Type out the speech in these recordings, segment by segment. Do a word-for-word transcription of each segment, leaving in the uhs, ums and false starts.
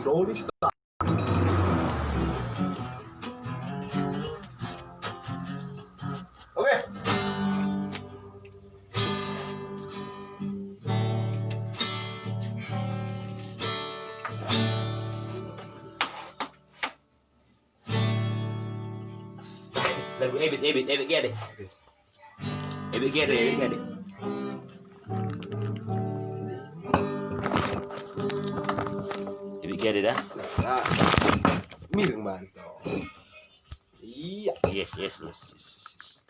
Oke. Lagu Ebit, Ebit, Ebit Gede. Ebit Gede, Ebit Gede. Ebit Gede da. Nah, miring, Bang. Iya. Yes, yes, yes, yes, yes.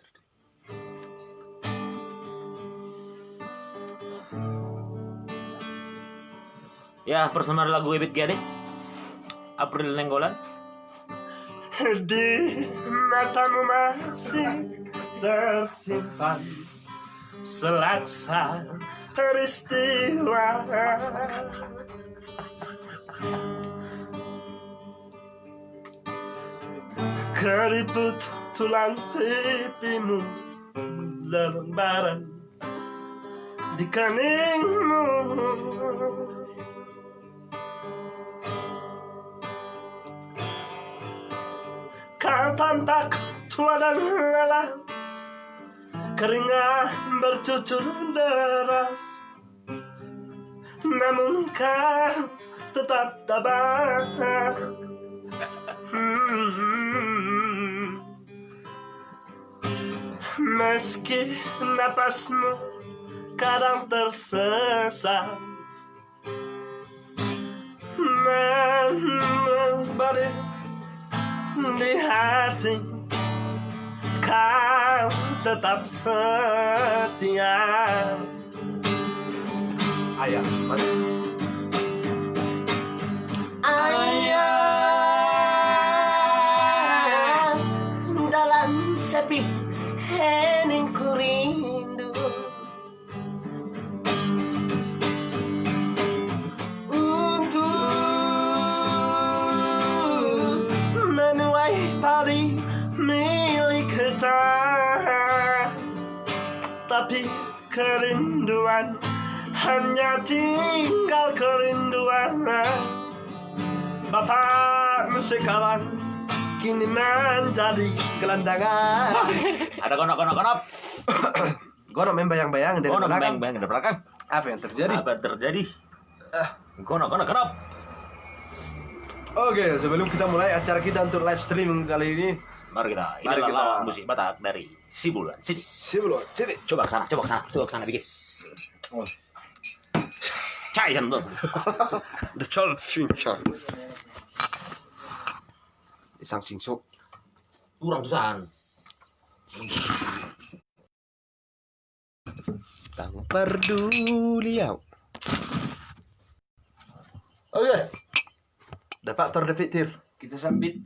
Ya, personal lagu Ebit Gede. April Nainggolan. Di matamu masih tersimpan selaksa peristiwa. Keriput tulang pipimu, lembaran di keningmu. Kau tampak tua dan lelah, keringat bercucur deras. Namun kau tetap tabah. Hmm. Meski napasmu kadang tersesa, memberi di hati, kau tetap setia. Ayah, mari. Ayah, dalam sepi hening ku rindu. Untuk menuai padi milik kita. Tapi kerinduan hanya tinggal kerinduan. Bapakmu sekarang kini menjadi gelandangan. Ada gonok, gonok, gonok. Gonok main bayang-bayang dari belakang. Gonok bayang-bayang dari belakang. Apa yang terjadi? Apa yang terjadi? Ah. Gonok, gonok, gonok. Oke, sebelum kita mulai acara kita untuk live streaming kali ini, mari kita, ini mari adalah kita musik Batak dari Sibulan City. Sibulan City. Coba ke sana, coba ke sana, coba ke sana dikit. Oh. Cai sana tuh. The Dolphin Shark. Isang singso. Kurang tusan. Tang parduli au. Oke. Dapat tor, dapat tir. Kita sambit.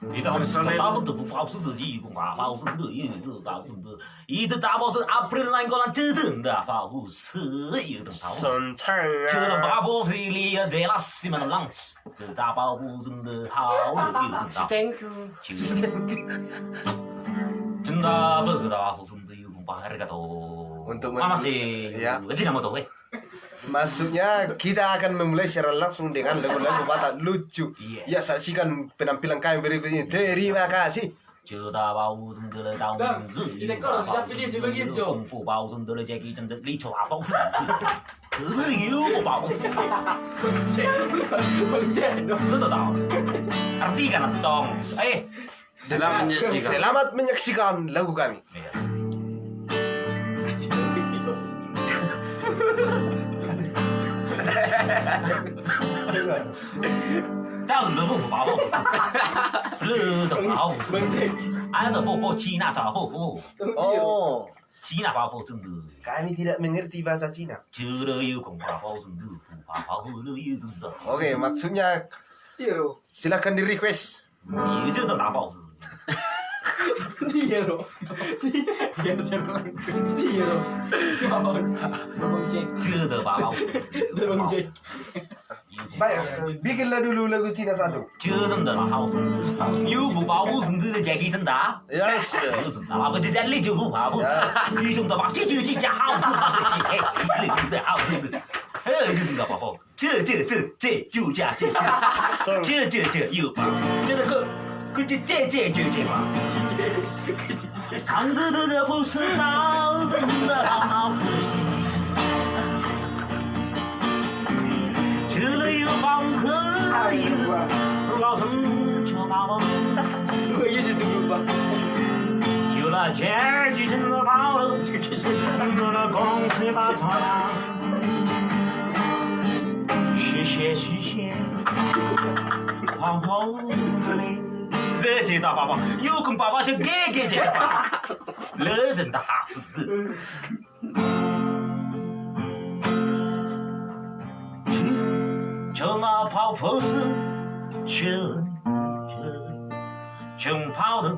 Kita harus tahu tuh, bau sendiri, bau sendiri, bau sendiri. Itu tahu tuh, April Nainggolan, cecen dah, bau sendiri, itu tahu. Sontara. Cuma bau sili ya jelas sih, mana langs. Tetap bau sendiri, bau sendiri, itu tahu. Thank you. Cuma. Thank you. Cuma bau sendiri, bau sendiri. Untuk men-, masih, ya. Jadi nama tuh, weh. Maksudnya, kita akan memulai siaran langsung dengan lagu-lagu Batak lucu. Iya. Ya, saksikan penampilan kami berikut ini. Terima kasih. Cuma bau sendiri, tahu. Bang, ini kau harus siap ini sebagian, Cok. Kungfu bau sendiri, Jackie Chan, Lee Choo, apa sih? Serius, bau. Bang Jack, dong. Sudah tahu. Artikan, tong. Eh, Selamat menyaksikan. Selamat menyaksikan lagu kami. Iya. Tahu, tahu, tahu. Lu tahu, tahu. Ada, tahu, tahu, Cina, tahu, tahu. Oh. Cina, tahu, tahu, tahu. Kami tidak mengerti bahasa Cina. Cina, yuk, tahu, tahu, tahu. Tahu, tahu, tahu. Oke, maksudnya, iya, silakan di-request. Iya, itu tentang apa? Iya, lo. Iya, jangan. Iya, lo. Siapa? Bang Jack. Itu tentang apa? Itu Bang Jack. Baik, bikinlah dulu lagu Cina satu. Itu tentang apa? Yu bu bau sendiri jadi tentang. Yes. Itu tentang apa? Jadi lu bu bau. Yes. Itu tentang apa? Cici cici hau. Eh, itu tentang apa? 这这这这又加这这这这这又吧，这个可可这这这这这吧。唱着的不是早晨的老老夫妻，这里有方可以老生就把我。 有了这几天的跑了，有了公司把船啊，谢谢谢谢，好好的嘞。这这大爸爸，又跟爸爸这给给这个吧，这真的好吃的。 Cuma pau fokus, cuma cuma pau tu,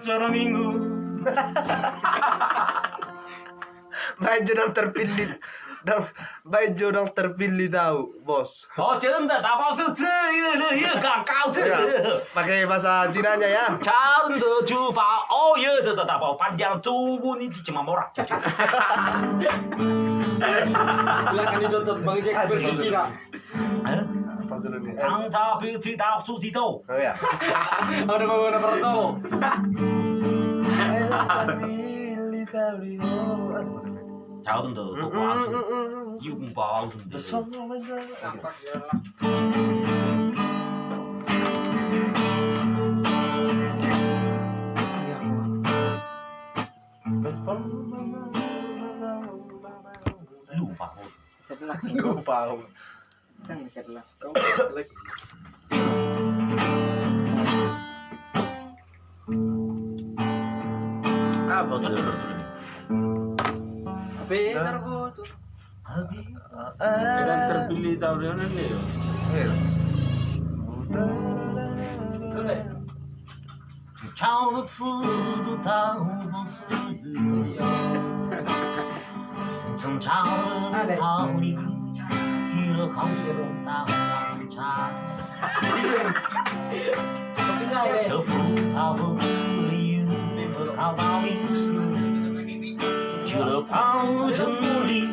cuma minggu. Baen jo dang terpilih, dang, baen jo dang terpilih tahu, bos. Oh, cunda, tapau tu, tu, iya, iya, iya, gak kau tu. Iya. Pakai bahasa Cinanya ya. Cunda, cuba, oh iya, tu, tu, tapau panjang tubuh ni cuma morak. Silakan ditonton Bang Jack versi Cina. Hah? Apa judulnya? Cang capi cita suci tau. Oh ya. Ada mau mana pertama? Cau tuh, tuh, tuh, langsung. Yuk, mau langsung. Lupa. Lupa. Kan bisa jelas. Apa tuh? Apa ya, ntar gua tuh. Dang terpilih tahu dia nih. Iya. Udah. Udah. Cau fudu tau bosu. Cau cau hau ni. Hilo kau suruh tau cau. Sepuluh tahun liu kau mau isu. Hilo kau jemuli.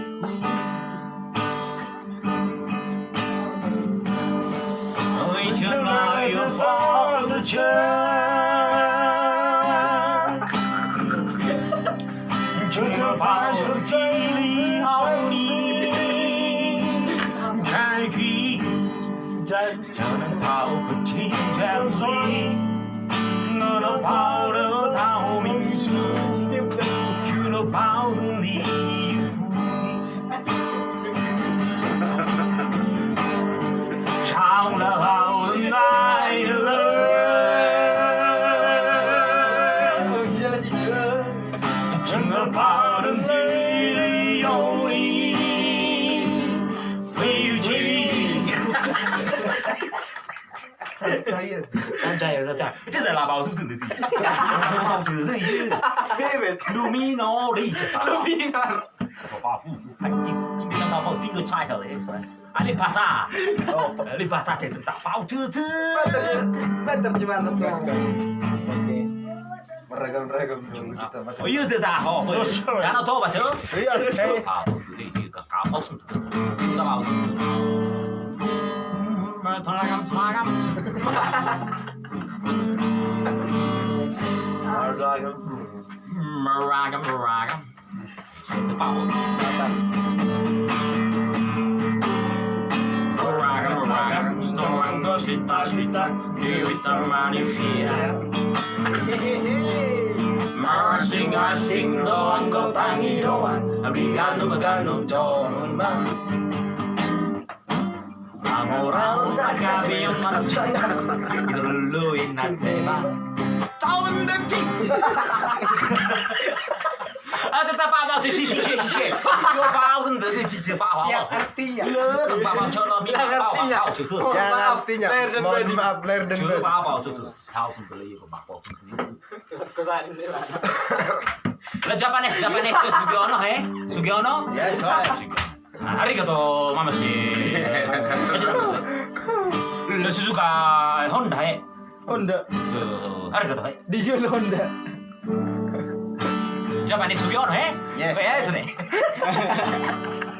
Cair, cair, cair, cair. Cina lah bau susu tadi. Bau susu tadi. Bebe. Lumino dei. Lumino. Apa apa. Anjing, cina lah bau tinggal cair lah. Alipata. Oh, Alipata cina tak bau susu. Betul, betul gimana tuh? Oke. Beragam-ragam dong, Mas. Oh iya, sudah tahu. Oh, iya. Karena tahu, Mas. Iya, iya. Ah, ini, ini, kapau sudah. Kapau sudah. Beragam-ragam. Beragam. Beragam-ragam. Ragam-ragam, sitoran do sita-sita, di witar manusia. Marasing-asing do anggo pangidoan, biganup-ganup do rombang. Anggo rau na gabe on marasing, dilului na tema. Tahun detik. Ah, tetap apa? Si, si, si, si, si. Coba apa? Tetap apa? Yang artinya. Lo, apa? Coba bilang apa? Yang artinya. Mohon maaf, lahir dan batin. Coba apa? Coba. Tahu sendiri apa? Kesan ini lah. Lah, Japanes, Japanes, terus Sugiono, he? Sugiono? Ya, sorry. Arigato, mama si. Lo suzuka Honda, he? Honda. Arigato, he? Dijual Honda. Japanes Sugiono, he? Yes. Yes, ne.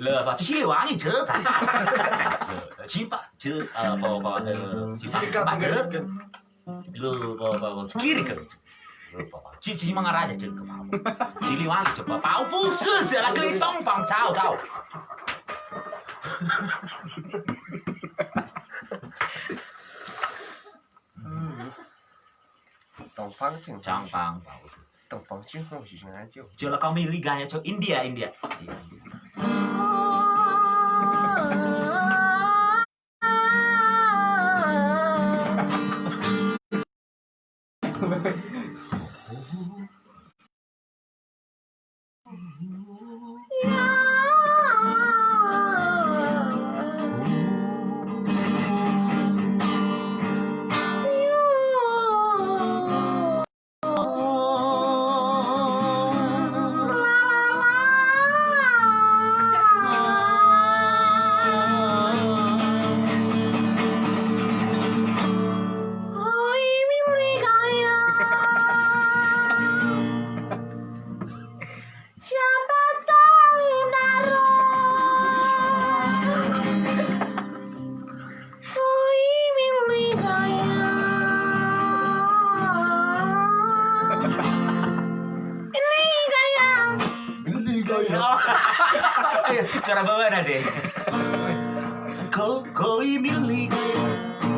Lepa, Siliwangi, cek. Cimpa, cek, apa, apa, eh, Cimpa, Siliwangi, cek. Lu, apa, apa, apa, kiri kan. Lu, apa, apa, Ci-, Cimangaraja, cek, apa. Siliwangi, cek, apa, apa, upu, se-, se-, lagi di Tongpang, cau, cau. Tongpang cing. Tongpang, bagus. Tongpang cing, oh, sisi aja. Jolo kau milih gaya, cok. India, India. Gaya. Milli gaya. Milli gaya. Suara bawah ada deh. Kau, kau i milli gaya.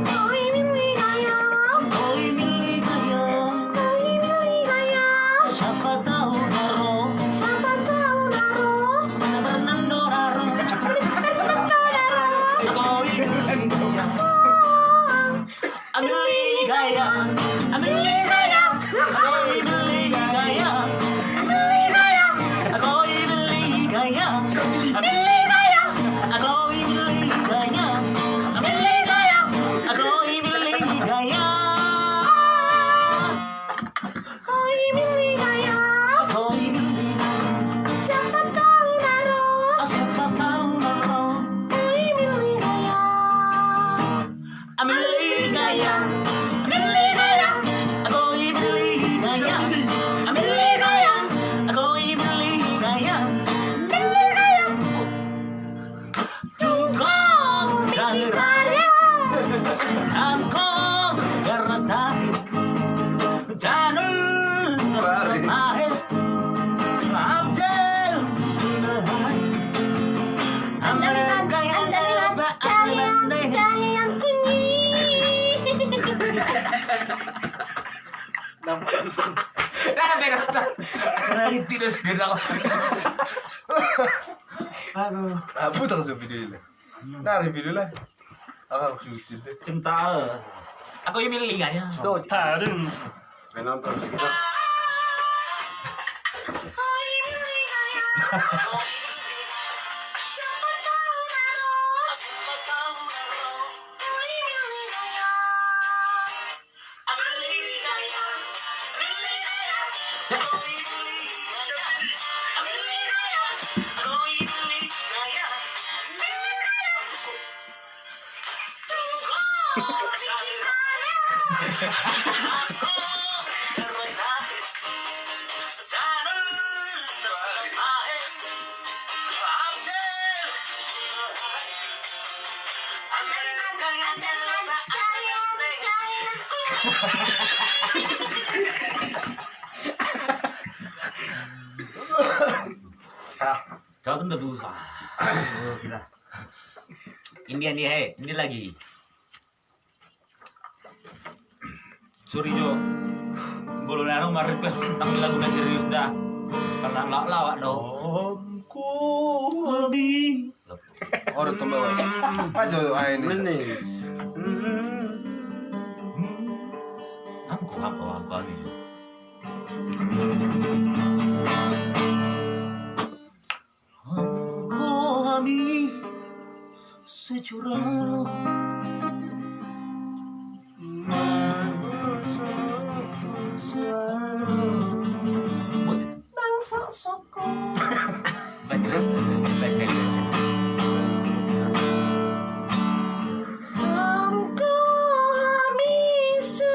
Kau i milli gaya. Kau i milli gaya. Kau i milli gaya. Siapa tahu na ro. Siapa tahu na ro. Mana pernah ro raro. Pernah ro raro. Kau i milli gaya. Milli gaya, milli gaya, kau i milli gaya, milli gaya, kau i milli gaya, milli gaya, kau i milli gaya, milli gaya, kau i milli gaya. Kau i milli gaya. Kau i milli gaya. Siapa tahu na ro. Siapa tahu na ro. Kau i milli gaya. Milli gaya. Milli gaya. Kau i milli gaya. Milli gaya. Kau i milli gaya. Milli gaya. Tukang garata. Tukang garata. Janul mahe. Abjel. Andaliman, andaliman, jahean, jahean kunyi. Nah, beda tak? Nah, itu dah sepeda. Aduh. Ah, putar tuh video ini. Nah, review dulu lah. Apa maksudnya? Cinta. Aku ini lihat ya. So, taring. Penonton sekitar. Kau tuh nggak susah. Gila. Ini, ini, hei, ini lagi. Sori jo. Bolon anu ma-request tentang lagu na serius dah. Karena lawak-lawak do. Om ko abi. Ora tomba wa. Ajo ai ni. Mene. Am ko apa apa ni. Om ko hami sejuralo. Bang sok soko. Baca, baca, baca. Om ko hami se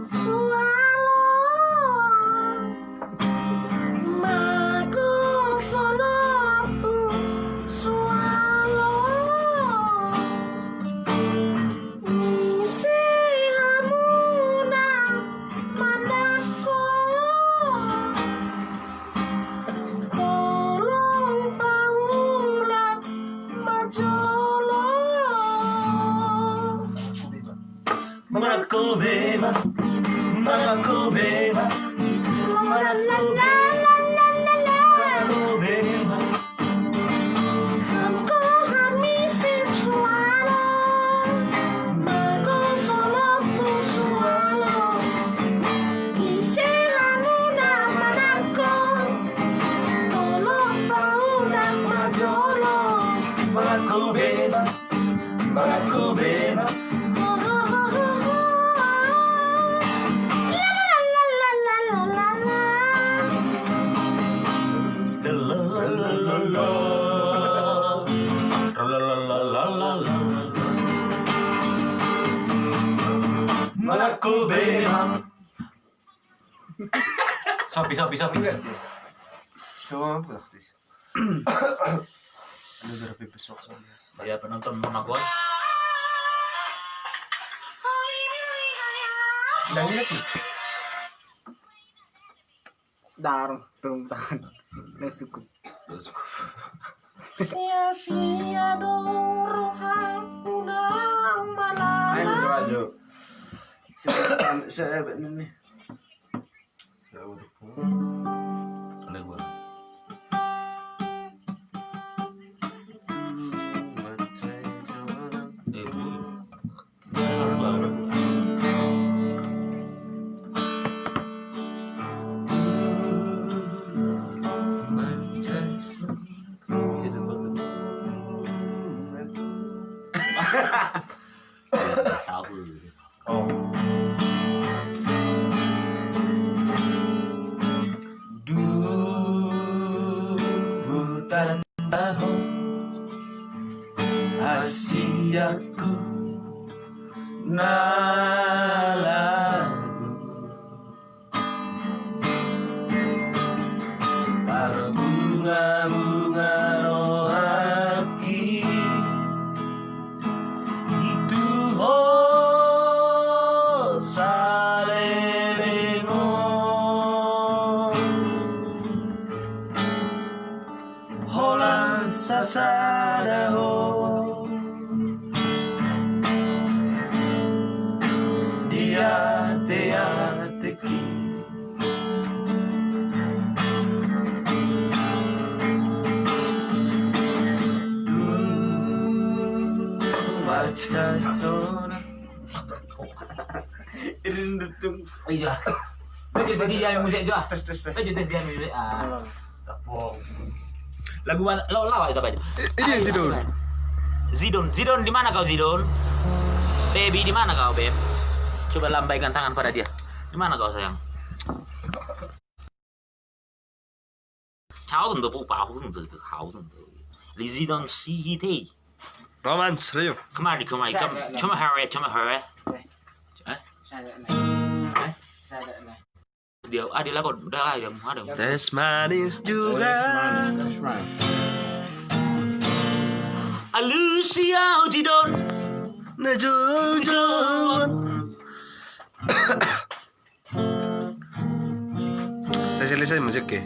Sualo, mago solo tu sualo. Ise hamuna mandangko. Tolong paulak ma jolo. Mangko bema, mangko bema, mangko bema, mangko bema. Anggo hami sisualo, mago solo tu sualo. Ise hamuna mandangko, tolong paulak ma jolo. Mangko bema, mangko bema. Mangko bema. Sopi, sopi, sopi. Coba apa waktu itu? Ada berapa besok soalnya? Ya, penonton Monaco. Dang ini. Darung, turun tangan. Nah, cukup. Sia-sia do rohangku nang malalang. Ayo, coba, Jo. Saya, saya, saya, ini. Saya butuh. Ada gua. Eh, Bu. Duhutan taho hasiaku na laho. Marbunga-bunga rohangki tu ho saleleng on. Holan sasada ho di ate-ateki. Marcasona. Rindutung. Iya. Tes, tes, tes, dia musik juga. Tes, tes, tes. Tes, tes, dia musik. Ah. Lagu mana? Lo lawa itu apa aja? Eh, ini Zidon. Zidon, Zidon, di mana kau, Zidon? Baby, di mana kau, Beb? Coba lambaikan tangan pada dia. Di mana kau, sayang? Ciao, tentu, Pupa, aku tentu, aku tentu. Zidon, si hiti. Roman, serius. Kemari, kemari, come, come here, come here. Eh? Dia, ah, dia lagu, udah lah, dia mau ada. Teh manis juga. Teh manis, teh manis. Alusia Zidon. Na jujur. Udah selesai musik ya?